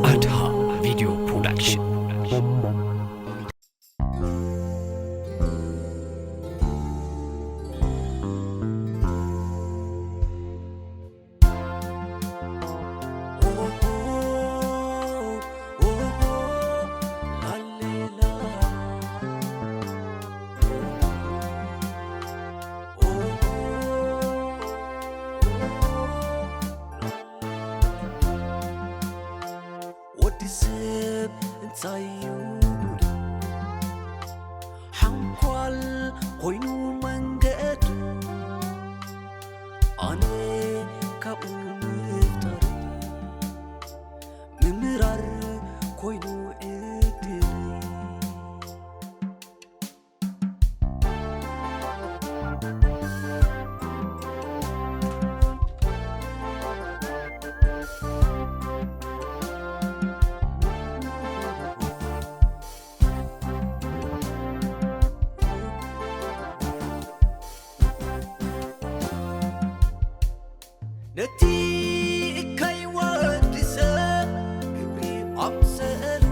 ኣድሃ ቪድዮ ፕሮዳክሽን። ወዲ ሰብ እንታይ እዩ ጉዱ? ሓንኳል ኮይኑ መንገዱ፣ ኣነ ካብኡ ምፍጣረይ፣ ምምራር ኮይኑ ዕድለይ። ነቲ እከይ ወዲ ሰብ ግብሪ ኣምሰሉ፣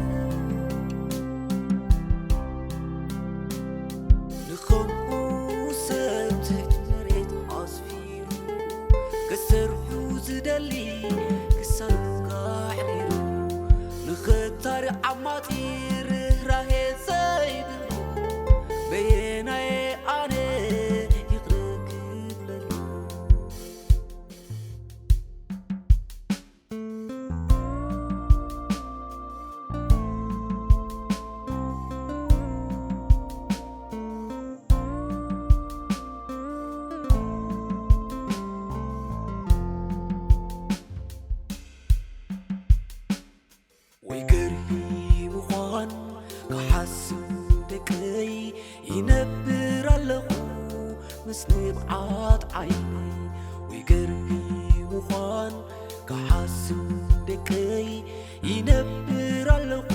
ንኸምኡ ሰብ ትሕቲ መሬት ኣስፊሩ፣ ክሰርሑ ዝደሊ ክሳዱ ኣሕሪሩ፣ ንኽታሪ ዓማጺ ርህራሄ ዘይብሉ፣ በየናየ ኣነ ይቕረ ክብለሉ? ወይ ገርሂ ምዃን ክሓስብ ደቀይ ይነብር ኣለኹ ምስ ንብዓት ዓይነይ። ወይ ገርሂ ምዃን ክሓስብ ደቀይ ይነብር ኣለኹ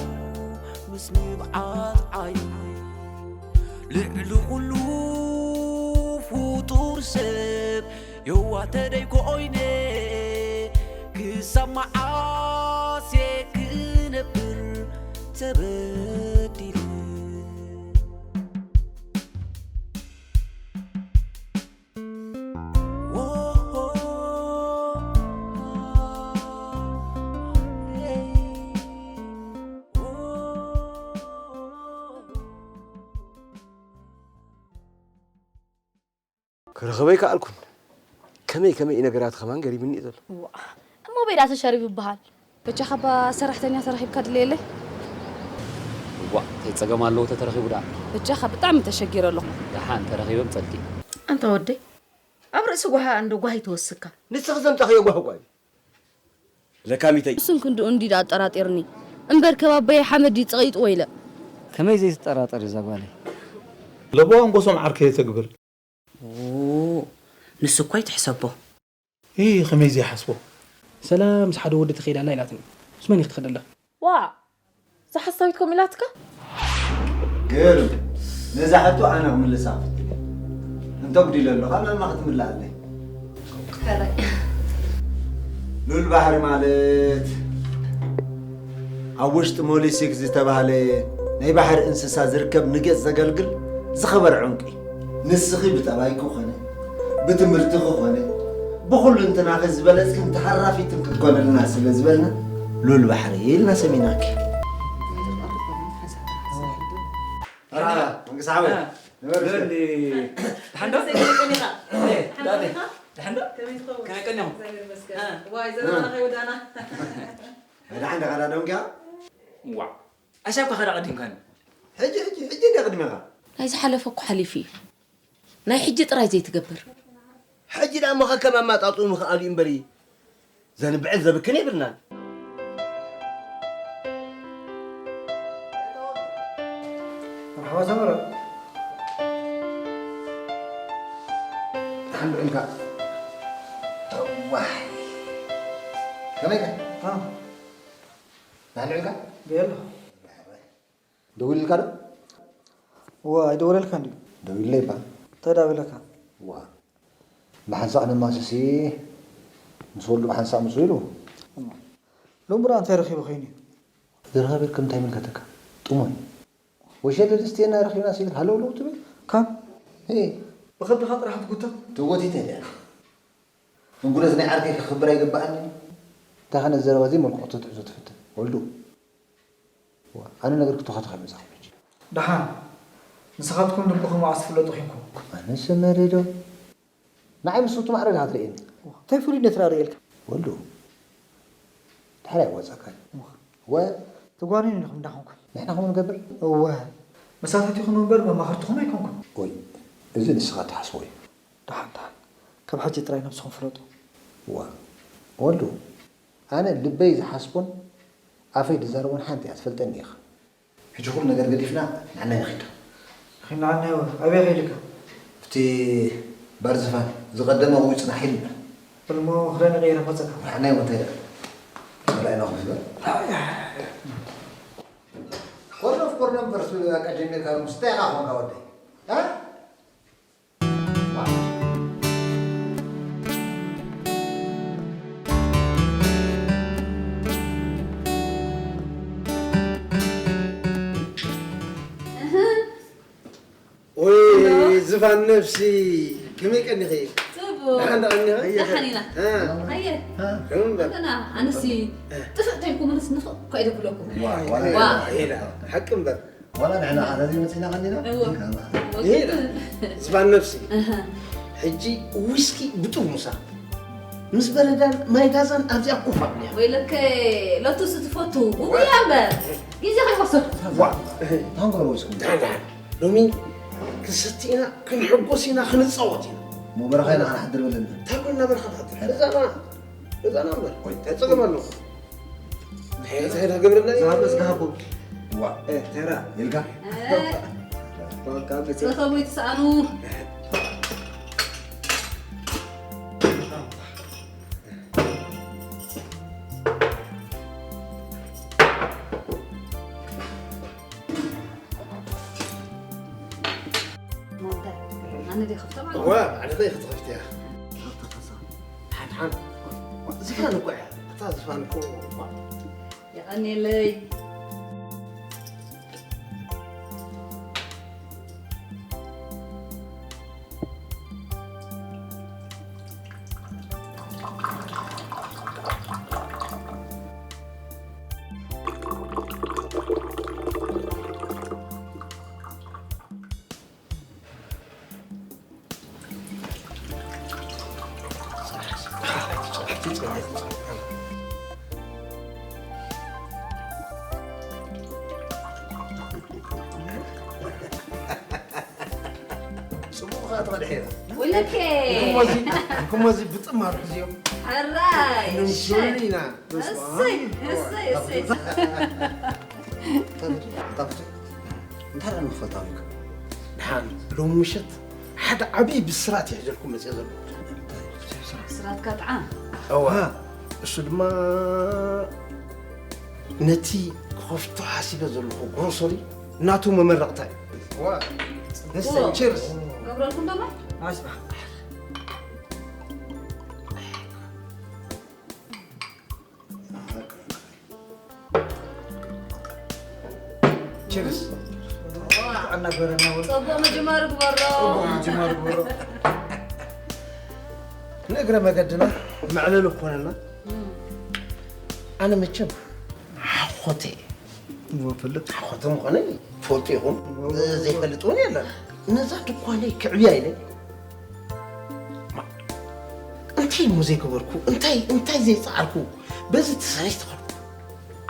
ምስ ንብዓት ዓይነይ። ልዕሊ ኩሉ ፍጡር ሰብ የዋህ ተደይ ኮይነ ክሳብ መዓስ እየ ክነብር ተበዲለ? ክረኽበ ኣይከኣልኩን። ከመይ ከመይ እዩ ነገራት ከማን ገሪምኒ እዩ ዘሎ። እዋ፣ እሞ በይዳ ተሸሪቡ ይበሃል። በጃኻ እባ ሰራሕተኛ ተረኺብካ ድለየለይ። እዋ፣ እንታይ ጸገም ኣለዎ ተተረኺቡ ደኣ? በጃኻ ብጣዕሚ ተሸጊረ ኣለኹ። ደሓን ተረኺበ ምጸልኪ። ኣንታ ወደይ፣ ኣብ ርእሲ ጓሂ እንዶ ጓሂ ተወስካ። ንስኺ ዘምጻኽዮ ጓሂ ጓሂ። ለካሚተይ። እሱን ክንድኡ እንዲዳ ኣጠራጢርኒ። እምበር ከባበየ ሓመድ እዩ ጸቒጥዎ ኢለ። ከመይ ዘይትጠራጠር እዛ ጓለይ? ለቦ ኣንጎሶም ዓርከየ ተግብል። ኦ፣ ንሱ እኮ ኣይትሕሰቦ። ኢ፣ ከመይ ዘይሓስቦ? ሰላም ምስ ሓደ ወዲ ትኸይድ ኣላ ኢላትኒ። ምስ መን ኢኺ ትኸድ ኣለኺ? ዋእ፣ እዛ ሓሳዊት ከምኡ ኢላትካ? ግርም። ነዛ ሕቶ ኣነ ክምልሳ ክፍትን እየ። እንተ ጉዲለ ኣሎ፣ ካብ ማማ ክትምልኣለይ። ሕራይ። ሉል ባሕሪ ማለት ኣብ ውሽጢ ሞሊሲክ ዝተባህለ ናይ ባሕሪ እንስሳ ዝርከብ ንገጽ ዘገልግል ዝኸበረ ዕንቁ እዩ። ንስኺ ብጠባይኪ ኮነ ብትምህርትኺ ኮነ ብኹልንትናኺ ዝበለጽክን ተሃራፊትን ክትኮንልና ስለ ዝበልና ሉል ባሕሪ ኢልና ሰሚናኪ። መርሓባ መንግስቲ ሓወይ። እ፣ ነበርሽ? ሎሊ፣ ደሓን ዶ? ከመይ ቀኒኻ? እ፣ ደሓን ዳዴ። ቀኒኻ? ደሓን ዶ? ከመይ ትኸውን? ከመይ ቀኒኹም? እግዚኣብሔር ይመስገን። እ። ዋይ፣ ዘመና ከይወዳና። ደሓን ዲኻ ዳዶ እንኪያ? ዋዕ፣ ኣሻብካ ኸዳ ቀዲምካኒ። ሕጂ፣ ሕጂ፣ ሕጂ እንድየ ቅድሜኻ። ናይ ዝሓለፈ እኮ ሓሊፉ እዩ። ናይ ሕጂ ጥራይ ዘይትገብር። ሕጂ ደኣ እሞ ከከም ኣማጣጥኡ ምኽኣሉ እዩ እምበሪ፣ ዘንብዕን ዘብክን የብልናን። መርሓባ ሰመረ። ደሓን ውዒልካ? እዋይ። ከመይ ኢኻ? እ። ደሓን ውዒልካ? ብየሎ። ደዊሉልካ ዶ? እወ፣ ኣይደወለልካን ድዩ? ደዊሉለይ እባ። እንታይ ደኣ በለካ? እዋ። ብሓንሳእ ነማስሲ ምስ ወልዱ ብሓንሳእ ምስኡ ኢሉ። እሞ፣ ሎምብራ እንታይ ረኺቡ ኸይኑ እዩ? ዝረኸበ ከምታይ ምልከተካ? ጥሞይ። ወሸለ ድስቴና ረኺብና ሲብል ሃለው ለው ትብል? ካብ? እ። ብኸብድኻ ጥራሕ ትጉተት? ትጎቲተ ድያ? ንጉደት ናይ ዓርከይ ክኽብር ኣይግብኣኒ? እንታይ ከነ ዘረባ ዘይመልክዖ ትሕዞ ትፍትን? ወልዱ። ዋ፣ ኣነ ነገር ክትኸተኸ መጻኹ ሕጂ። ደሓን። ንስኻትኩም ልብኹም መዓስ ትፍለጡ ኺንኩም? ኣነ ሰመረ ዶ? ንዓይ ምስ ውቱ ማዕረ ዲኻ ትርእየኒ? እንታይ ፍሉይነት ርኣ ርእየልካ? ወልዱ። ድሕሪ ኣይወጻካን። እወ። እወ። ተጓኒኑ ኢኹም እንዳኾንኩም። ንሕና ከምኡ ንገብር? እወ። መሳተቲኹም እምበር መማኽርትኹም ኣይኮንኩም። ወይ፣ እዚ ንስኻ ትሓስቦ እዩ። ደሓን፣ ደሓን። ካብ ሕጂ ጥራይ ነብስኹም ፍለጡ። እዋ። ወልዱ፣ ኣነ ልበይ ዝሓስቦን ኣፈይ ዝዛረቦን ሓንቲ እያ፣ ትፈልጠኒ ኢኻ። ሕጂ ኩሉ ነገር ገዲፍና ንዓናይ ንኺድ። ንኺድ ንዓናይ ወ-፣ ኣበይ ኸይድካ? ኣብቲ ባር ዝፋን ዝቐደመ ወይ ጽናሕ ኢልና። በልሞ ክዳን ይቐይረ መጸካ። ንዓናይ ወ እንታይ ደኣ? ጸላኢና ክፍበር። ኮርኖፍ ኮርኖፍ በርስ በቃ ጀሚርካ ሎምስ እንታይ ኢኻ ኾንካ ወደይ? እ? ወይ ሄሎ። ዝፋን ነፍሲ፣ ከመይ ቀኒኺ? ጽቡቕ። ደሓን ደኣ እኒኻ? ደሓን ኢና። እ። ኣየ። እ። ከመይ እምበር? ኣንተና፣ ኣነሲ እ። ጥፍእ ተልኩምንስ ንፍቕ እኮ እየ ደብለኩም። ዋ፣ ዋ፣ ዋ። ዋ። ኢላ፣ ሓቂ እምበር። ዋላ ንሕና ዓዛዚ መጺና ቀኒና? እወ። ይሄ ዝባን ነፍሲ። ኣሃ። ሕጂ ዊስኪ ብጥርሙሳ ምስ በረዳን ማይ ጋዛን ኣብዚኣ ኮፍ ኣብልያ። ወይለከ፣ ሎቱስ ትፈቱ? ጉጉያ እምበር። ግዜ ከይወሰድኩ። ዋ። ታንጎሮ ወስኩም። ደሓን፣ ደሓን። ሎሚ ክንሰቲ ኢና፣ ክንሕጎስ ኢና፣ ክንጻወት ኢና። እሞ በረኻ ኢና ክንሓድር በለና። እንታይ ኮን እናበልካ ትሓድር? ገዛና፣ ገዛና እምበር። ወይ። እንታይ ጸገም ኣለዎ? እንታይ፣ እንታይ ዳገብረና እዩ? ዝሃቦ እስከ ሃቦ። ዋ። እ፣ ተራ። ኢልካ? እ። ዋካ መቼ? ረኸቡ ይትስኣኑ። ኣነ ደይ ከፍቶ ማለት እዋ፣ ባዕልኺ ክትኸፍትያ። ሓን፣ ሓን። ዝፋን እኮ እያ። እታ ዝፋን እኮ፣ የቐንየለይ። ጽቡቕ ኸኣ ተቐድሐ። ወለከ። ንኩሞ እዚ፣ ንኩሞ እዚ ብጥማር ሕዝዮ። ሕራይ፣ እሸ። ኢና። በስመ ኣብ። እሰይ፣ እሰይ፣ እሰይ። እንታይ ደኣ ንኽፈልጥ ኣበይካ? ደሓን፣ ሎሚ ምሸት ሓደ ዓብዪ ብስራት ይሕዘልኩም መፅእ ዘሎ። ብስራትካ ጥዓ? እዋ፣ እሱ ድማ ነቲ ክኸፍቶ ሓሲበ ዘለኹ ግሮሰሪ ናቱ መመረቕታ እዩ። ዋ፣ እሰይ፣ ቺርስ። ገብረልኩም ደማ? ናይስ፣ ቺርስ። ጥዕና ግበረና ወ-፣ ጽቡቕ ምጅማር ግበሮ። ጽቡቕ ምጅማር ግበሮ። ንእግረ መገድና መዕለሊ ክኾነና። እም። ኣነ መቸም ሓኾተ እየ። እሞ ፈልጥ። ሓኾተ ምዃነይ ትፈልጡ ኢኹም። እሞ ዘይፈልጥ እውን የለን። ነዛ ድኳነይ ክዕብያ ኢለ። ማ-፣ እንታይ እሞ ዘይገበርኩ? እንታይ፣ እንታይ ዘይጸዓርኩ? በዚ ተሰሪሕ ተኸልኩ።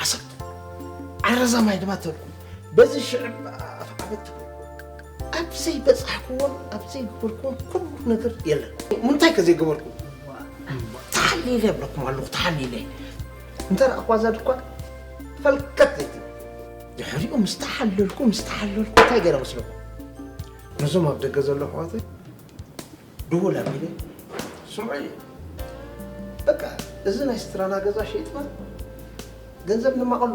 ዓሰብ ዓረዛ ማይ ድማ ተልኩ። በዚ ሽዕብ ኣፍ ዓመት ተበልኩ። ኣብ ዘይበጻሕክዎን ኣብ ዘይገበርክዎን ኩሉ ነገር የለን። ምንታይ ከ ዘይገበርኩ? ተሓሊለ እብለኩም ኣለኹ፣ ተሓሊለ። እንተ ረኣኽዋ እዛ ድኳን ፈልከት ዘይትብል። ድሕሪኡ ምስ ተሓለልኩ፣ ምስ ተሓለልኩ እንታይ ገይረ መስለኩም? ነዞም ኣብ ደገ ዘለዉ ኣሕዋተይ ድውል ኣቢለ፣ ስምዑ፣ በቃ፣ እዚ ናይ ስትራና ገዛ ሸይጥና ገንዘብ ንማቐሎ።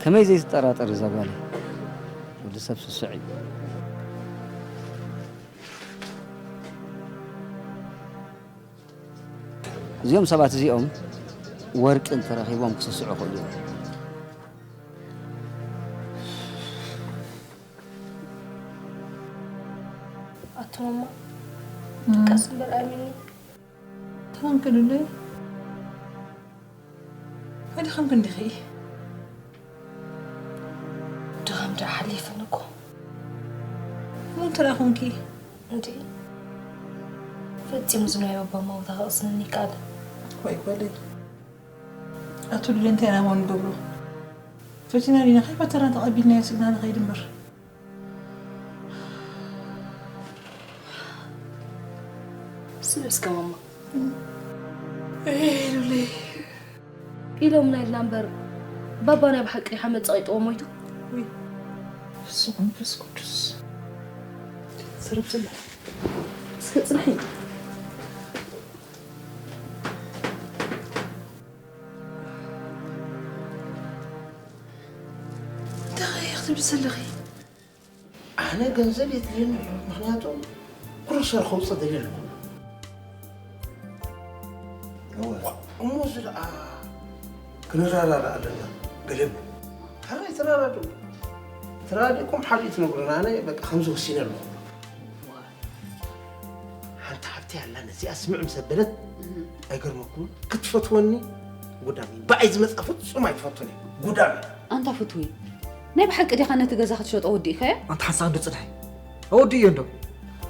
ከመይ ዘይትጠራጠር እዛ ጓለይ? ወዲ ሰብ ስሱዕ እዩ። እዚኦም ሰባት እዚኦም ወርቂ እንተረኺቦም ክስስዑ ይኽእሉ እዮም። ኣቶ ማማ፣ ድቃስ እምበር ኣሚኒ። ተንክልለይ። ኣድኸምኪ እንዲኺ? ድኻም ደኣ ሓሊፍኒ እኮ። ምን ትረኹምኪ? እንዲ ፈጺሙ ዝናይ ባባ ማውታ ከቕስነኒ ይከኣል። ወይ ጓለይ፣ ኣቶ ሉለ እንታይ ኢና እሞ ንገብሮ? ፈቲና ዲና ከይፈተና ተቐቢልናዮ ስኢልና ንኸይድ እምበር። ስለ እስከ ማማ ሉለይ ኢሎምና ኢልና እምበር፣ ባባ ናይ ብሓቂ ሓመድ ጸቒጥዎ ሞይቱ። ወይ ብስም መንፈስ ቅዱስ። ስርብ ስለ እስከ ጽንሒ። እንታይ ክትብሊ ዘለኺ? ኣነ ገንዘብ የድልየኒ ኣሎ፣ ምኽንያቱ ግሮሰር ከውፅእ ደልየ ኣለኹ። እሞ እዚ ደኣ ክንረዳዳእ ኣለና። ገለ ሕራይ ተረዳድኡ። ተረዳዲእኩም ሓዲኡ ትነግሩና። ኣነ በቃ ከምዚ ወሲነ ኣለኹ። ሓንቲ ሓብተይ ኣላ፣ ነዚኣ ስምዕ ምስ ኣበለት ኣይገርመኩምን። ክትፈትወኒ ጉዳም እዩ። ብኣይ ዝመፃ ፍፁም ኣይትፈቱን እየ። ጉዳም እዩ። ኣንታ ፍትዊ፣ ናይ ብሓቂ ዲኻ ነቲ ገዛ ክትሸጦ ወዲእካዮ? ኣንታ ሓንሳእ እንዶ ጽንሒ። ኣወዲእዮ እንዶ።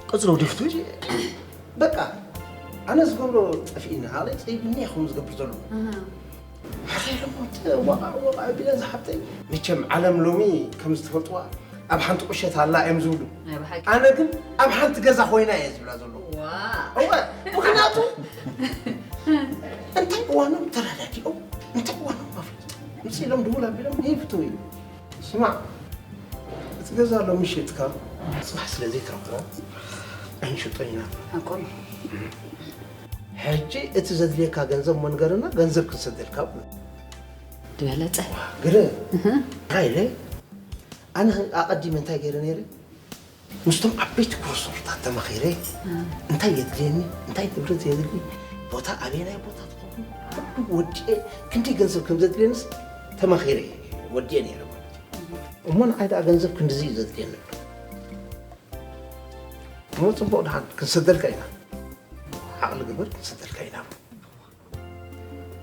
ቀጽሎ ወዲ ፍትዊ። በቃ ኣነ ዝገብሮ ጠፊእኒ። ዓቕለይ ጸቢብኒ እየ ከምኡ ዝገብር ዘለኹ። ሕራይ ደሞ እቲ ወቓዕ ወቓዕ ቢለ ዝሓብተይ። መቸም ዓለም ሎሚ ከም ዝትፈልጥዋ ኣብ ሓንቲ ቁሸት ኣላ እዮም ዝብሉ። ናይ ብሓቂ። ኣነ ግን ኣብ ሓንቲ ገዛ ኮይና እየ ዝብላ ዘለኹ። ዋእ። እወ፣ ምኽንያቱ እንታይ እዋኖም ተረዳዲኦም እንታይ እዋኖም ኣፍሊጦም ምስ ኢሎም ድውል ኣቢሎም ይፍትው እዩ። ስማዕ፣ እቲ ገዛ ሎሚ ሸጥካ ጽባሕ ስለ ዘይትረኽቦ ኣይንሸጦን ኢና። ሓቆም። ሕጂ እቲ ዘድልየካ ገንዘብ እሞ ንገረና፣ ገንዘብ ክንሰደልካ። ዝበለጸ። ግደ እንታይ ኢለ ኣነ ኣቐዲመ እንታይ ገይረ ነይረ? ምስቶም ዓበይቲ ግሮሰርታት ተማኺረ እንታይ የድልየኒ፣ እንታይ ንብረት የድሊ፣ ቦታ ኣበየናይ ቦታ ትኸውን፣ ኩሉ ወዲኤ ክንደይ ገንዘብ ከም ዘድልየንስ ተማኺረ ወዲኤ ነይረ ማለት እዩ። እሞ ንዓይ ደኣ ገንዘብ ክንድዚ እዩ ዘድልየኒ ኣሎ። እሞ ጽቡቕ፣ ደሓን ክንሰደልካ ኢና፣ ዓቕሊ ግበር፣ ክንሰደልካ ኢና።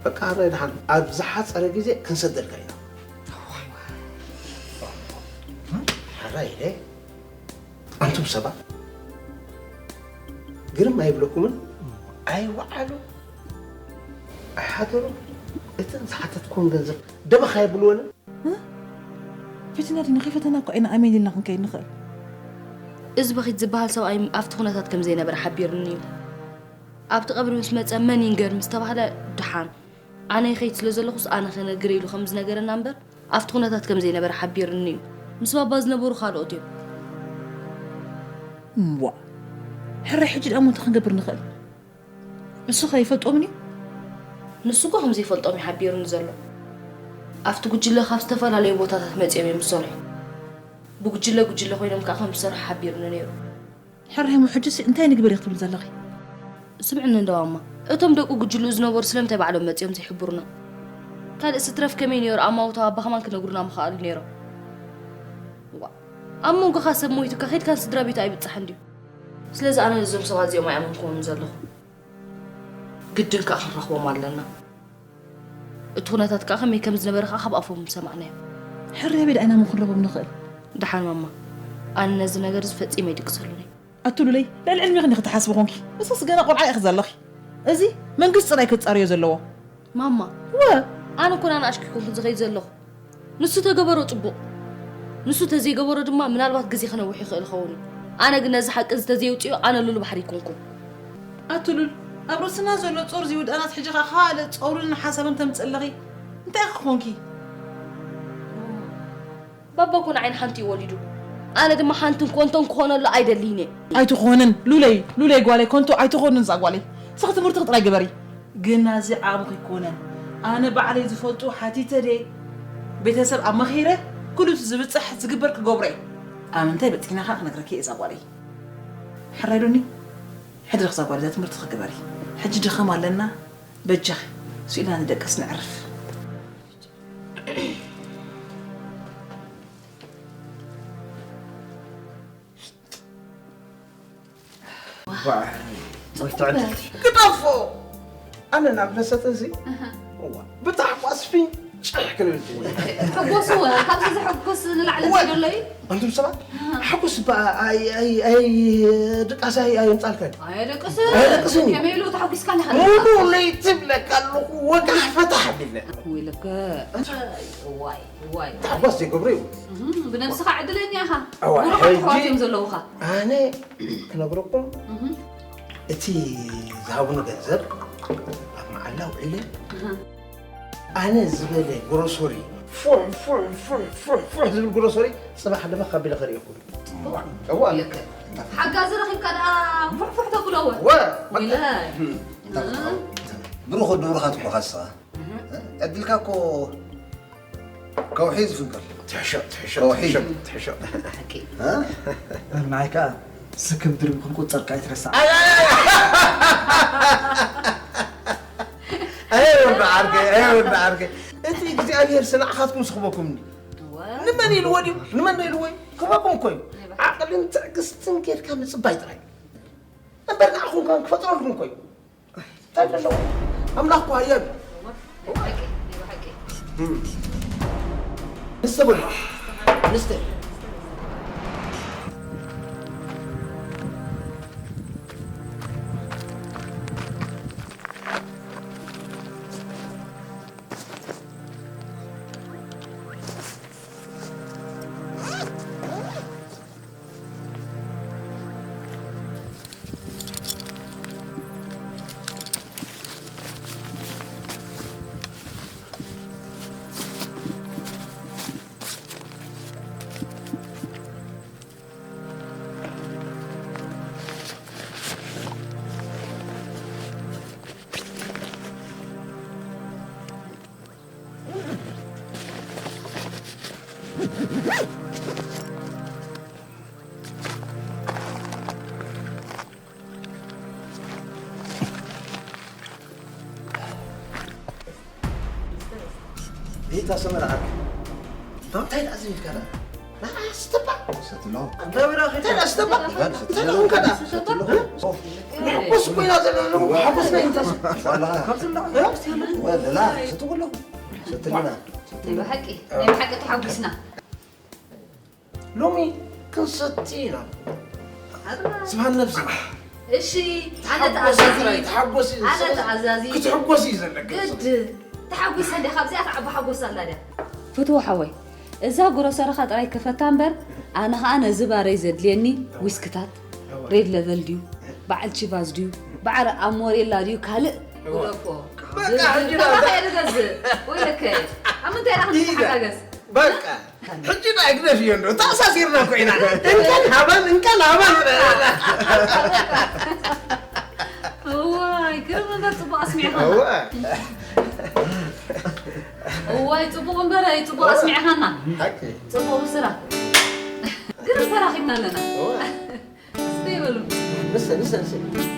በቃ ሕራይ ደሓን ኣብ ዝሓፀረ ግዜ ክንሰደልካ ኢና። ሕራይ ኢለ ኣንቱም ሰባት ግርም ኣይብለኩምን? ኣይወዓሉ ኣይሓደሩ። እተን ዝሓተትኩወን ገንዘብ ደበኽ ኣይብልወንን። ፈቲና ዲና ከይፈተና እኮ ኢና ኣሜን ኢልና ክንከይድ ንኽእል። እዚ በኺት ዝበሃል ሰብኣይ ኣብቲ ኩነታት ከም ዘይነበረ ሓቢሩኒ እዩ። ኣብቲ ቀብሪ ምስ መጸ መን ይንገር ምስ ተባህለ ደሓን ኣነ ይኸይድ ስለ ዘለኹስ ኣነ ክነግር ኢሉ ከም ዝነገረና እምበር ኣብቲ ኩነታት ከም ዘይነበረ ሓቢሩኒ እዩ። ምስ ባባ ዝነበሩ ካልኦት እዮም። እምቧ ሕራይ ሕጂ ደኣ እሞ እንታይ ክንገብር ንኽእል? ንሱ ከ ይፈልጦምን እዩ? ንሱ እኮ ከም ዘይፈልጦም እዩ ሓቢሩኒ ዘሎ። ኣብቲ ጉጅለ ካብ ዝተፈላለዩ ቦታታት መጺኦም እዮም ዝሰርሑ። ብጉጅለ ጉጅለ ኮይኖም ከኣ ከም ዝሰርሑ ሓቢሩኒ ነይሩ። ሕራይ እሞ ሕጂሲ እንታይ ንግበር ኢኺ ትብሊ ዘለኺ? ስምዕኒ እንዶ ማማ፣ እቶም ደቂ ጉጅልኡ ዝነበሩ ስለምንታይ ባዕሎም መጺኦም ዘይሕብሩና? ካልእስ ትረፍ ከመይ ነይሩ ኣማውታ ኣባ ከማን ክነግሩና ምኸኣሉ ነይሮም። ዋ፣ ኣብ መንጎኻ ሰብ ሞይቱካ ከይድካ ንስድራ ቤቱ ኣይብጻሕን ድዩ? ስለዚ ኣነ ነዞም ሰባት እዚኦም ኣይኣመንኩዎምን ዘለኹ። ግድን ከኣ ክንረኽቦም ኣለና። እቲ ኩነታት ከኣ ከመይ ከም ዝነበረ ከኣ ካብ ኣፎም ምሰማዕናዮ። ሕራይ ኣበይ ደኣ ኢና እሞ ክንረኽቦም ንኽእል? ደሓን ማማ፣ ኣነ ነዚ ነገር እዚ ፈጺመ ኣይድቅሰሉን እየ። ኣቲ ሉለይ፣ ልዕሊ ዕድሜኺ እንዲኺ ትሓስቢ ኮንኪ። ንስኽስ ገና ቆልዓ ኢኺ ዘለኺ። እዚ መንግስቲ ጥራይ ከጻርዮ ዘለዎ። ማማ፣ ወ፣ ኣነ እኮ ንኣናእሽቱ ኣይኮንኩን ዝኸይድ ዘለኹ። ንሱ ተገበሮ ጽቡቕ። ንሱ ተዘይገበሮ ድማ ምናልባት ግዜ ክነውሕ ይኽእል ይኸውን እዩ። ኣነ ግን ነዚ ሓቂ እዚ ተዘየውጽዮ ኣነ ሉል ባሕሪ ኣይኮንኩን። ኣቲ ሉል፣ ኣብ ርእስና ዘሎ ጾር ዝውድኣናስ ሕጂ ኸኣ ካልእ ጾርን ሓሳብን ተምጽእ ኣለኺ። እንታይ ኢኺ ኮንኪ? ባባ እኮ ንዓይ ንሓንቲ እዩ ወሊዱ። ኣነ ድማ ሓንትን ኮንቶን ክኾነሉ ኣይደልይን እየ። ኣይትኾንን ሉለይ፣ ሉለይ ጓለይ፣ ኮንቶ ኣይትኾንን እዛ ጓለይ። ንስኺ ትምህርትኺ ጥራይ ግበሪ። ግና እዚ ዓቕምኺ ኣይኮነን። ኣነ ባዕለይ ዝፈልጡ ሓቲተ ድየ? ቤተሰብ ኣማኺረ ኩሉ እቲ ዝብጻሕ ዝግበር ክገብሮ እየ። ኣብ ምንታይ በጺሕና ከኣ ክነግረኪ እየ እዛ ጓለይ። ሕራይ ዶኒ፣ ሕድሪ እዛ ጓል እዛ ትምህርቲ ክግበሪ። ሕጂ ድኻም ኣለና፣ በጃኺ ስኢልና ንደቅስ ነዕርፍ። ግደፎ! ኣነ ናብ ለሰተ እዚ እዋ፣ ብታሕጓስ ፍንጭሕ ክንብል ትብል። ሕጎስ እወ፣ ካብዚ ዘሐጉስ ንላዕሊ ወይ! እንታይ ዘሎ እዩ? ኣንቱም ሰባት፣ ሓጎስ እባ ኣይ-፣ ኣይ-፣ ኣይ-፣ ድቃስ ኣይ-፣ ኣየምጻልካን። ኣየደቅስን። ኣየደቅስን እዩ። ከመይ ኢሉ ተሓጒስካ ኣለኻ? ሙሉ ለይቲ እብለካ ኣለኹ፣ ወጋሕ ፈታሕ ኣቢለ። ወይለከ። እንታይ? እዋይ፣ እዋይ፣ እዋይ። ታሕጓስ ዘይገብሮ እዩ። እም፣ ብነብስኻ ዕድለኛ ኢኻ። እዋይ፣ ብሩኻት ሕጂ ኣሕዋት እዮም ዘለዉኻ። ኣነ ክነግረኩም፣ እም። እቲ ዝሃቡኒ ገንዘብ ኣብ መዓላ ውዒለ፣ እህ። ኣነ ዝበለ ግሮሰሪ ፉሕ፣ ፉሕ፣ ፉሕ፣ ፉሕ፣ ፉሕ ዝብል ግሮሰሪ ጽባሕ ድማ ካብ ቢለ ከርእየኩም። ጽቡቕ። እዋ። ልክዕ። ሓጋዚ ረኺብካ ደኣ ፉሕ፣ ፉሕ ተብሎ እወ። እወ። ወይለ። እም። እንታይ እህ። ብሩኽ ወዲ ብሩኻት እኮ ኢኻ ንስኻ። እህ። ዕድልካ እኮ ከውሒ ዝፍንቀል። ትሕሾ፣ ትሕሾ፣ ከውሒ። ትሕሾ፣ ትሕሾ። ሓቂ። እ? በል ንዓይ ከኣ ስክም ድርቢ ክንቁጸር ከኣ ኣይትረሳዕ። ኣይ፣ ኣይ፣ ኣይ፣ ኣይ፣ ወዲ ዓርከይ፣ ኣይ፣ ወዲ ዓርከይ። እቲ እግዚኣብሔር ስንዓኻትኩም ስኽበኩም እንዲ። እወ። ንመን ኢልዎ ድዩ? ንመን ኢልዎ እዩ? ክበኩም እኮ እዩ። እወ። ዓቕልን ትዕግስትን ጌርካ ምጽባይ ጥራይ። እምበር ንዓኹም ከ ክፈጥረልኩም እኮ እዩ። እንታይ ኣለዎ? ኣምላኽ እኮ ሃያል እዩ። ብሓቂ፣ ብሓቂ። እም። ንስተ በሉ። ንስተ። ቤታ ሰመራ ዓርኪ። እንታይ ደኣ ዝብል ከላ? ንዓ ስተባ። ሰትሎ። እንታይ ደኣ ስተባ? እንታይ ደኣ ስተባ? ንሕጎስ ኮይና ዘለና፣ ሓጎስና ይንተስ። ዋላ። ወላ፣ ሰትውሎ። ሰትልና። ብሓቂ፣ ናይ ብሓቂ ተሓጒስና። ሎሚ ክንሰቲ ኢና። ኣረ። ስብሃት ነብሲ። እሺ፣ ኣነ ተሓጎሲ፣ ተኣዛዚ። ተሓጎሲ። ኣነ ስለ ተኣዛዚ። ክትሕጎሲ እዩ ዘለካ። ግድ። ተሓጒሰ እንደ ካብዚኣ ተዓቢ ሓጎስ ኣላ ድያ? ፍትዉ ሓወይ፣ እዛ ግሮሰርኻ ጥራይ ክፈታ እምበር፣ ኣነ ኸኣ ነዚ ባረይ ዘድልየኒ ዊስክታት፣ ሬድ ለቨል ድዩ፣ በዓል ቺቫዝ ድዩ፣ በዓል ኣሞሬላ ድዩ፣ ካልእ እዋ። ግደፎ። በቃ፣ ሕጂ ዝብል ዳ-፣ ከመይ ንገዝእ? ወይለከ፣ ኣብ ምንታይ ኢና ክንተሓጋገዝ? በቃ። ሕጂ ናይ ግደፍ እዮ እንዶ፣ ተኣሳሲርና እኮ ኢና። እንካን ሃባን፣ እንካን ሃባን። እዋይ፣ ግርም እምበር ጽቡቕ ኣስሚዕኻና። እዋ። እዋይ፣ ጽቡቕ እምበር፣ ኣይ፣ ጽቡቕ ኣስሚዕኻና። ሓቂ። ጽቡቕ ብስራ። ግርም ተራኺብና ኣለና። እዋ። እስከ ይበሉ። ንሰ-፣ ንሰ-፣ ንሰ-።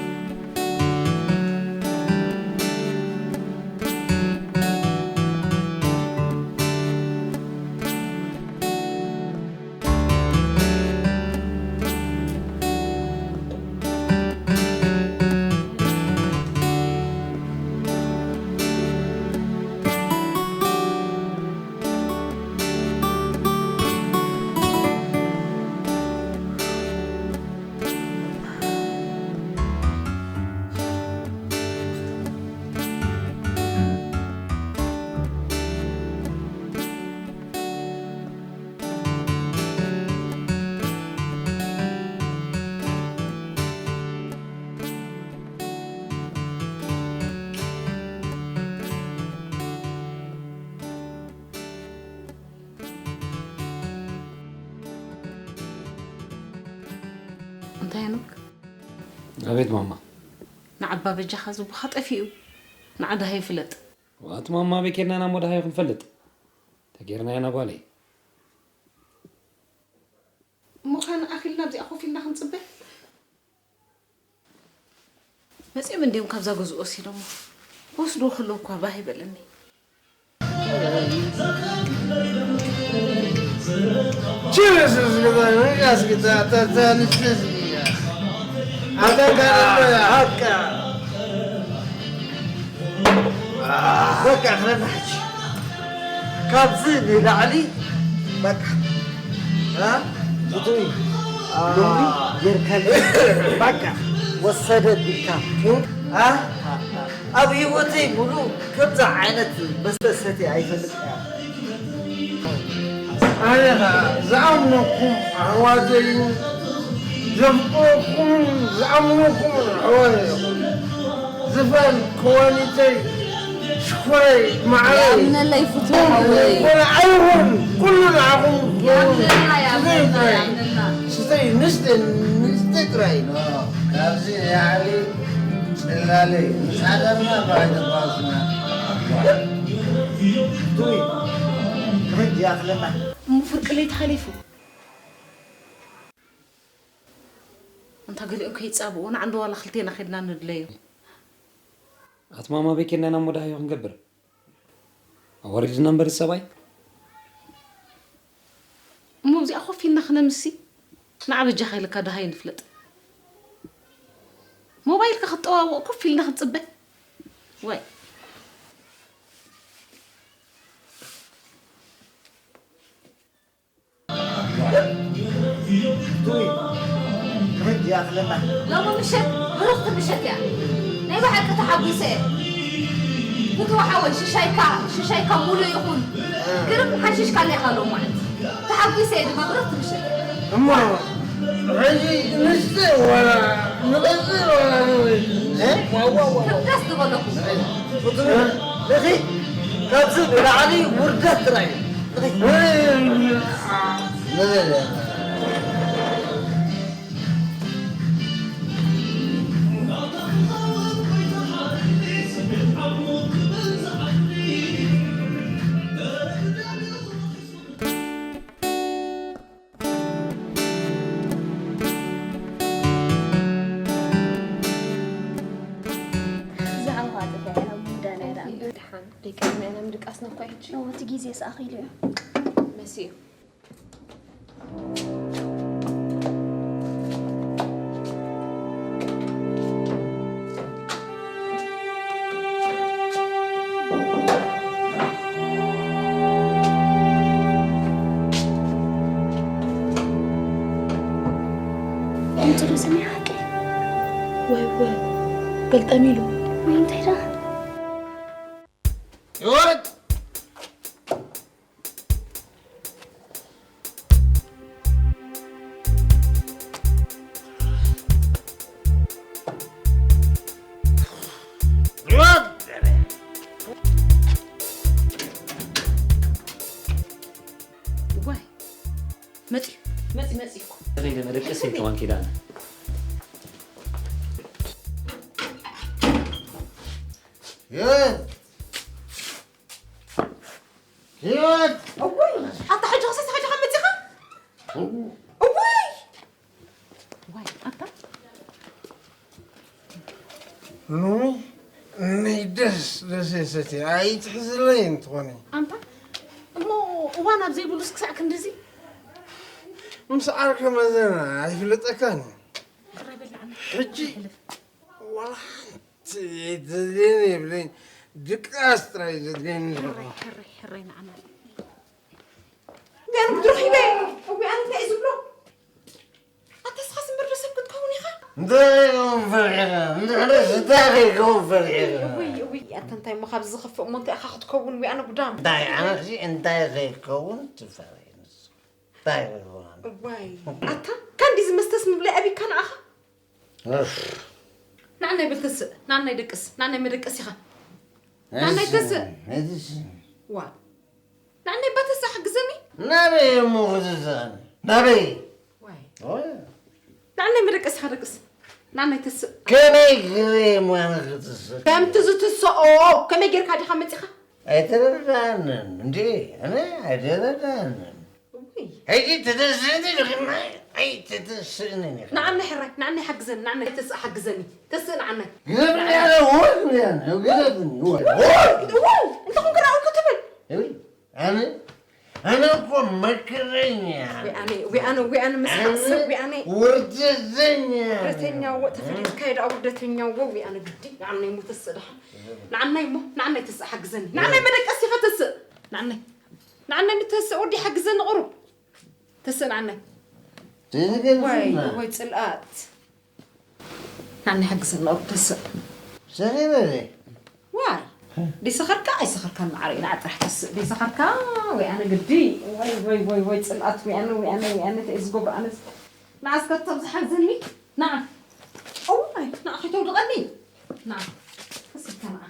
እንታይ ሄኖክ? ኣቤት ማማ። ንዓባ በጃኻ ዝቡኻ ጠፊኡ። ንዓ ደሃዩ ፍለጥ። ዋት ማማ፣ ኣበይ ኬድና ኢና እሞ ደሃዩ ክንፈልጥ? ተጌርናያ ጓለይ። እሞ ከ ንኣኺልና ኣብዚኣ ኮፍ ኢልና ክንፅበ? መፂኦም እንድዮም ካብዛ ገዝኡ ወሲዶሞ። ክወስድዎ ከለዉ እኳ ባህ ይበለኒ። Jesus is the one who asked that. That's how this is. I think I know. በቃ ክረዳሕች ካብዚ ንላዕሊ በቃ እ ፍቱይ ሎሚ ጌርካለይ በቃ ወሰደ ቢልካ እ ኣብ ህይወተይ ሙሉ ከምዚ ዓይነት መስተ ሰትየ ኣይፈልጥን እየ። ኣነ ኸኣ ዝኣምነኩም ኣሕዋተይን ዘፍቅረኩምን ዝኣምነኩምን ኣሕዋተይ ኢኹም። ዝፋን ክዋኒተይ ሽኮረይ ማዓረይ ይኣምነለይ ፍቱው ሓወይ። ይኾነ ኣይኹን ኩሉ ንዓኹም ክኸውን ይኣምነልና ይኣምነልና ስተይ ይኣምነልና ንስተ ንስተ ጥራይ ካብዚ ንላዕሊ ጽላለይ ምስ ሓዳርና ባይተባስና ቱይ ክሕጅ ይኣኽለና እሞ ፍርቂ ለይቲ ሓሊፉ ኣንታ ገሊኦም ከይጻብኡና ዓንዲ ዋላ ክልቴና ኸድና ንድለዮ ኣትማማ ቤት ኬድና ኢና እሞ ደሃዮ ክንገብር ኣዋሪድና እምበር ሰብኣይ እሞ ኣብዚኣ ኮፍ ኢልና ክነምሲ ንዓ በጃኻ ኢልካ ደሃይ ንፍለጥ ሞባይልካ ክትጠዋወቕ ኮፍ ኢልና ክትጽበ ወይ ቱይ ክሕጅ ይኣኽለና ሎሚ ምሸት ብርኽቲ ምሸት እያ ናይ ብሓቂ ተሓጒሰ እየ ፍትዎ ሓወይ ሽሻይካ ሽሻይካ ሙሉእ ይኹን ግርም ሓሽሽካ ኣለኻ ሎሚ መዓልቲ ተሓጒሰ እየ ድማ ብርኽቲ ምሸት እያ እሞ ሕጂ ንስተ ዋላ ንቐጽል ዋላ ንብል ክብደስ ዝበለኹ እኺ ካብዚ ንላዕሊ ውርደት ጥራይ እዩ። እኺ ንብል ብዛዕባ ጥፍያ ኢና ሙዳ ናይ ዳኣ ደሓን ደይቀድመ ኢና ምድቃስና እኳ ሕጂ እዎ እቲ ግዜ ሰኣኺሉ እዩ መሲዩ ኣምፅሉ ስሚ ሓቂ ወይ ወይ ገልጠሚሉ ወይ እንታይ ደኣ ህይወት ህይወት ዋይ መፂ መፂ መፂ እኮ ከይደ መደቀስ ከማን ኪዳነ ህይወት ህይወት እውይ ኣታ ሕጂ ክሰስ ሕጂ ከም መፂኻ እውይ ዋይ ኣታ ሎሚ ናይ ደስ ደስ የሰቲ ኣይትሕዝለይ እንትኾነ ኣንታ እሞ እዋን ኣብ ዘይብሉስ ክሳዕ ክንድዚ ምስ ዓርከ መዘና ኣይፍለጠካን እዩ ጥራይ በላዕና ሕጂ ዋላ ሓንቲ ኣይትደልየኒ የብለይን ድቃስ ጥራይ ዘድልየኒ ዘሎ ሕረይ ሕረይ ሕረይ ንዓና እንዲያን ጉድ ረኺበ እዊ ኣነ እንታይ እዩ ዝብሎ ኣተስኻስ እምበር ዶ ሰብ ክትከውን ኢኻ እንታይ ከይከውን ፈሪሕካ እንድሕርስ እንታይ ከይከውን ፈሪሕካ እውይ እውይ ኣታ እንታይ እሞ ካብዚ ዝኸፍእ እሞ እንታይ ኢኻ ክትከውን ዊ ኣነ ጉዳም እንታይ ኣነሲ እንታይ ከይከውን ትፈሪ እንታይ ከይከውን እዋይ ኣታ ካንዲ ዝመስተስ ምብላይ ኣቢካ ንኣኻ ንዓናይ በል ተስእ ንዓናይ ደቅስ ንዓናይ መደቀስ ኢኻ ንዓናይ ተስእ ዋ ንዓናይ ባ ተስእ ሓግዘኒ ናበይ እሞ ክትስእን ናበይ ዋይ ንዓናይ መደቀስ ኢኻ ደቅስ ንዓናይ ተስእ ከመይ ገይረ እሞ ኣነ ክትስእ ከምቲ ዝትስኦ ከመይ ጌርካ ዲኻ መፂኻ ኣይተረዳእንን እንዴ? ኣነ ኣይተረዳእንን። ውይ ሕጂ ተተስእኒ ዲኺ? ኣይተተስእንን ኢኺ። ንዓናይ ሕራይ ንዓናይ ሓግዘኒ ንዓናይ ተስእ ሓግዘኒ ተስእ ንዓናይ ግደፍኒ ኣነ ወድ ያነ ግደፍኒ ወድ እንተ ኮንከ ንዓኡ ክትብል ኣነ ኣነ እኮ መከረኛ ዊኣነ ዊኣነ ዊኣነ መስማዕ ሰብ ዊኣነ ውርደተኛ ውርደተኛዎ ተፈሊጥካዮ ደኣ ውርደተኛዎ ዊኣነ ግዲ ንዓናይ ሞ ተስእ ደሓ ንዓናይ ሞ ንዓናይ ተስእ ሓግዘኒ ንዓናይ መደቀሲ ኢኻ ተስእ ንዓናይ ንዓናይ ንተስእ ወዲ ሓግዘኒ ቁሩብ ተስእ ንዓናይ ወይ ወይ ፅልኣት ናኒ ሓግዘና ኦርተስእ ሰኺረ ዋይ ዲሰኸርካ ኣይሰኸርካን መዓረይ ንዓ ጥራሕ ተስእ ዲሰኸርካ ወይ ኣነ ግዲ ወይ ወይ ወይ ወይ ፅልኣት ወይ ኣነ ወይ ኣነ ወይ ኣነ ተይ ዝገብሮ ኣነስ ንዓ እስከ ተብዝሓግዘኒ ንዓ እዋይ ንዓ ከይተውድቐኒ ንዓ ተስእካ ንዓ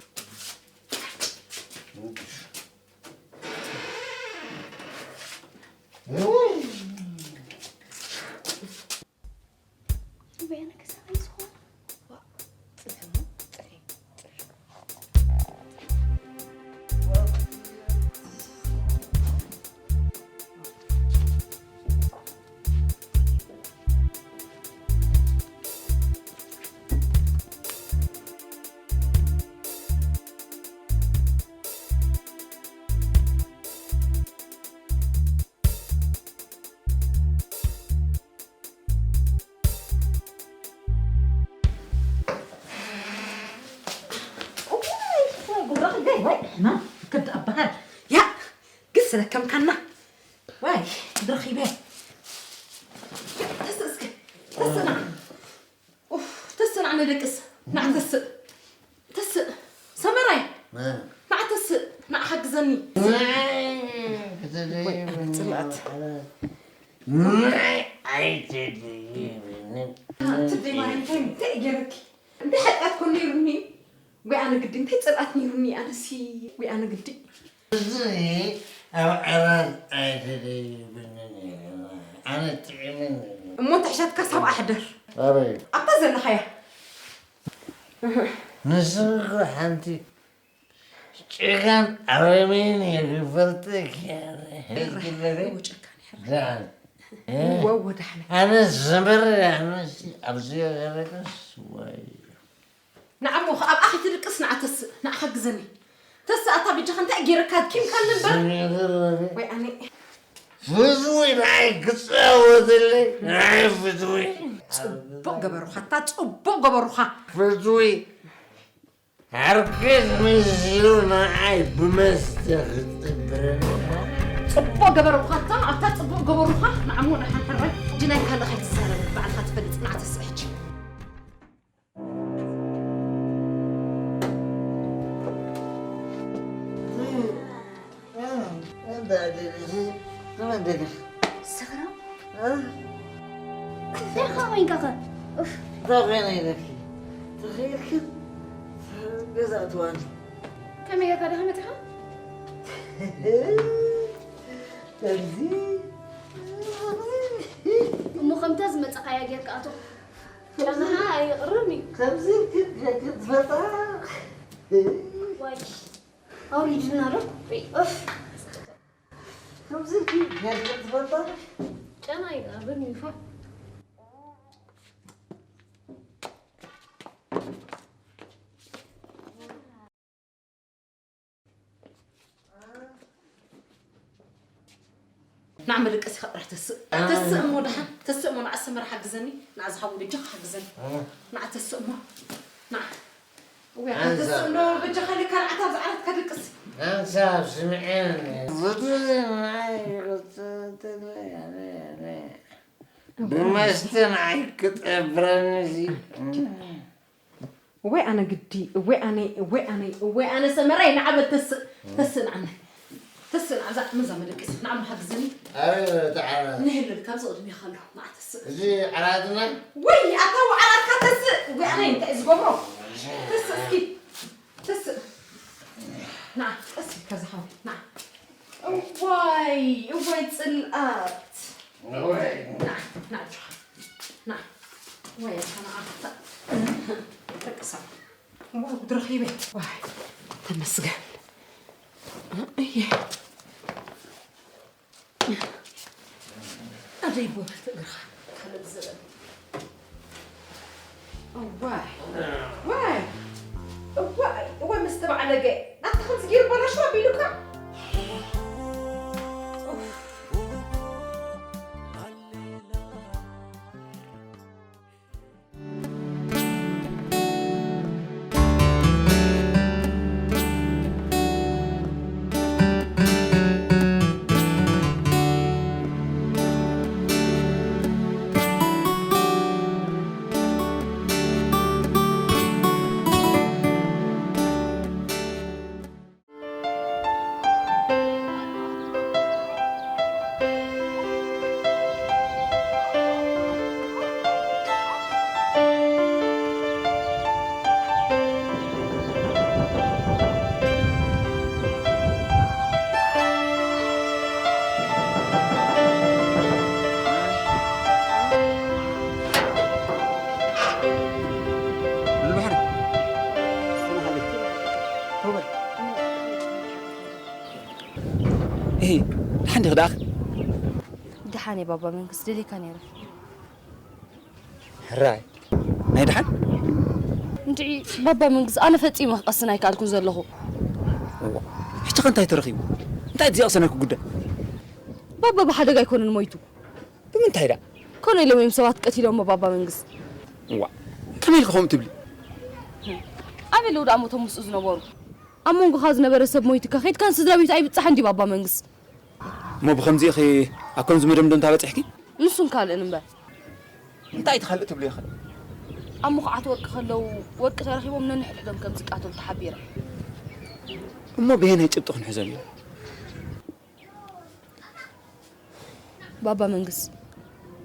በያነ ክሳብ ዝኾነ ክብድ ኣባሃል ያ ግን ስለከምካና ዋይ ድረኺበ ተስእ እስከ ተስእ ንዓ ኡፍ ተስእ ንዓ ነደቅስ ንዓ ተስእ ተስእ ሰመራይ ንዓ ተስእ ንዓ ሓግዘኒ ጽልኣት ኣይትድይብኒ ትደይ ማለት እንታይ እንታይ ገይረኪ እንታይ ሓጢኣት ኮን ነይሩኒ ወይ ኣነ ግዲ እንታይ ጽልኣት ነይሩኒ ኣነሲ ወይ ኣነ ግዲ እዚ ኣብ ዓራት ኣይተደይብንን ኣለና ኣነ ጥዕምን እሞ ትሕሸትካ ሳብ ኣሕደር ኣበይ ኣብታ ዘለኻያ ንስኺ ሓንቲ ጭካን ኣረሜን እየ ክፈልጠኪ ወዳሕነ ኣነ ዘመረ ኣነሲ ኣብዚ ገረቀስ ወይ ንዓሞ ከኣ ኣብኣ ከይትድቅስ ንዓ ተስእ ንዓ ሓግዘኒ ተስእ ኣታ በጃኻ እንታይ ገይረካ ኣድኪምካኒ እምበር ወይ ኣነ ፍትዊ ንዓይ ክጻወትለይ ንዓይ ፍትዊ ጽቡቕ ገበሩኻ ኣታ ጽቡቕ ገበሩኻ ፍትዊ ዓርከይ መሲሉ ንዓይ ብመስተ ክጥብረኒ ጽቡቕ ገበሩኻ ኣታ ኣብታ ጽቡቕ ገበሩኻ ንዓሞ ደሓን ሕራይ ሕጂ ናይ ካልእ ከይትዛረብ ባዕልኻ ትፈልጥ ንዓ ተስእ ሕጂ ሰኽራም እንታይ ኻ ኮይንካ ኸ ኡፍ እንታይ ኮይነ ኢለኪ ተኸይድክን ገዛ እትዋኒ ከመይ ጌርካ ዲኻ መጺኻ ከምዚ እሞ ከምታ ዝመጻኻያ ጌርካ ኣቶ ጨናሃ ኣይቕርብን እዩ። ከምዚ ኢልክን ጌርክን ትፈልጣ? ዋይ ኣውሪድና ዶ? ኡፍ ከምዚ ኢልክን ጌርክን ትፈልጣ? ጨና ኣይቕርብን እዩ ፋ ንዓ መደቀሲኻ ጥራሕ ተስእ ተስእ እሞ ደሓን ተስእ እሞ ንዓ ሰመረ ሓግዘኒ ንዓ ዝሓወይ በጃኻ ሓግዘኒ ንዓ ተስእ እሞ ንዓ እወ ኣንሳ ተስእ እሞ በጃኻ ኢለካ ንዓ እታ ኣብዛ ዓራትካ ደቅስ ሓንሳብ ስምዐኒ ፍቱዘ ንዓይ ይቕፅል ብመስተ ንዓይ ክጠብረኒ እዚ እወይ ኣነ ግዲ እወይ ኣነ እወይ ኣነ እወይ ኣነ ሰመራይ ንዓበት ተስእ ተስእ ንዓነ ተስእ ንዓዛ መዛ መደቀሲ ንዓሞ ሓግዘኒ ኣበይ በለ እቲ ዓራት ንህልል ካብዚ ቅድሜ ከሎ ንዓ ተስእ እዚ ዓራትና ወይ ኣታ ዓራትካ ተስእ እወይ ኣነ እንታይ ዝገብሮ ተስእ እስኪ ተስእ ንዓ ቀስ ኢልካ ዝሓወይ ንዓ እዋይ እዋይ ፅልኣት ንዓ ንዓ ኣጆኻ ንዓ ወይ ኣታ ንዓ ደቂ ሰባት ዋው ድረኺበ ዋይ ተመስገን እየ ኣደይ ቦርት እግርኻ ተለብ ዝበል እዋይ ዋይ እዋይ እዋይ ምስ ተባዕለገ ኣታ ከምዚ ገይሩ በላሽ ኣቢሉካ ልባሕሪ ሰናሓለይ ተውበል እሂ ደሓን ዲኺ ደኣኺ ደሓን እየ ባባ መንግስ ደልየካ ነይረ ሕራይ ናይ ደሓን እንድዒ ባባ መንግስ ኣነ ፈጺመ ክቐስን ኣይከኣልኩን ዘለኹ እዋ ሕጂ ከ እንታይ ተረኺቡ እንታይ እቲ ዘቕሰነኪ ጉዳይ ባባ ብሓደጋ ኣይኮነን ሞይቱ ብምንታይ ደኣ ኮነ ኢሎም እዮም ሰባት ቀቲሎሞ ባባ መንግስ እዋ ከመይ ኢልኪ ከምኡ ትብሊ ኣበይ ኣለዉ ደኣ ሞቶም ምስኡ ዝነበሩ ኣብ መንጎኻ ዝነበረ ሰብ ሞይቱካ ከድካን ስድራ ቤቱ ኣይብጻሕን ድዩ ባባ መንግስ እሞ ብኸምዚ ኢኺ ኣብ ከምዚ መደምደምታ በጺሕኪ ንሱን ካልእን እምበር እንታይ ትኻልእ ትብሉ ኢኺ ኣብ ምኹዓት ወርቂ ከለዉ ወርቂ ተረኺቦም ነንሕድሕዶም ከም ዝቃተሉ ተሓቢረ እሞ ብየናይ ጭብጢ ክንሕዞም ኢና ባባ መንግስ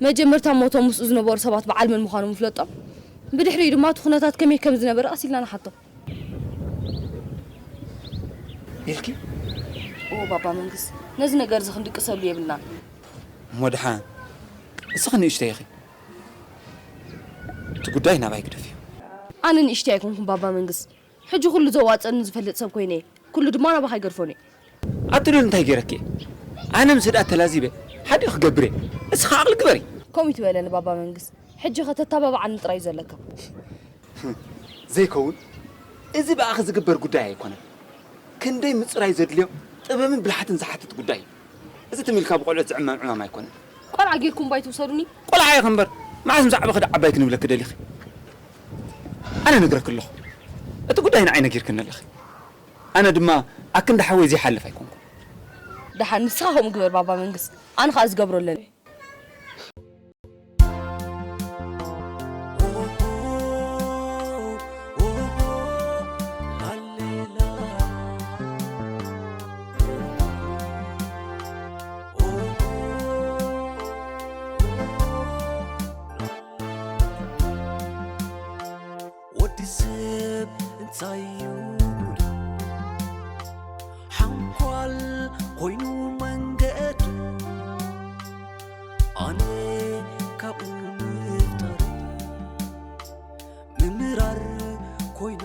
መጀመርታ ሞቶም ምስኡ ዝነበሩ ሰባት በዓል መን ምዃኖም ይፍለጦም ብድሕሪኡ ድማ እቲ ኩነታት ከመይ ከም ዝነበረ ቀስ ኢልና ንሓቶ ኢልኪ ኦ ባባ መንግስ ነዚ ነገር እዚ ክንድቅሰሉ የብልናን እሞ ደሓን እስኺ ንእሽተይ ኢኺ እቲ ጉዳይ ናባይ ግደፍዮ ኣነ ንእሽተይ ኣይኮንኩን ባባ መንግስ ሕጂ ኩሉ ዘዋፅእኒ ዝፈልጥ ሰብ ኮይነ እየ ኩሉ ድማ ናባኻ ይገድፎን እየ ኣቲ ሉል እንታይ ገይረኪ እየ ኣነ ምስ ህድኣት ተላዚበ ሓዲኡ ክገብር እየ እስኻ ዓቕሊ ግበሪ ከምኡ ይትበለኒ ባባ መንግስ ሕጂ ከተተባብዓኒ ጥራይ እዩ ዘለካ ዘይከውን እዚ ብኣኺ ዝግበር ጉዳይ ኣይኮነን ክንደይ ምፅራይ ዘድልዮ ጥበብን ብልሓትን ዝሓትት ጉዳይ እዩ እዚ ትም ኢልካ ብቆልዑት ዝዕመም ዕማም ኣይኮነን ቆልዓ ጌርኩም ባይ ትውሰዱኒ ቆልዓ ኢኺ እምበር መዓስ ምስ ዓበኺ ዶ ዓባይ ክንብለኪ ደሊኺ ኣነ ነግረኪ ኣለኹ እቲ ጉዳይ ንዓይ ነጊርክኒ ኣለኺ ኣነ ድማ ኣክንዲ ሓወይ ዘይሓልፍ ኣይኮንኩን ደሓን ንስኻ ከምኡ ግበር ባባ መንግስ ኣነ ከዓ ዝገብሮ ኣለኒ ወዲ ሰብ እንታይ እዩ ሓንኳል ኮይኑ መንገዱ ኣነ ካብኡ ምፍጣር ምምራር ኮይኑ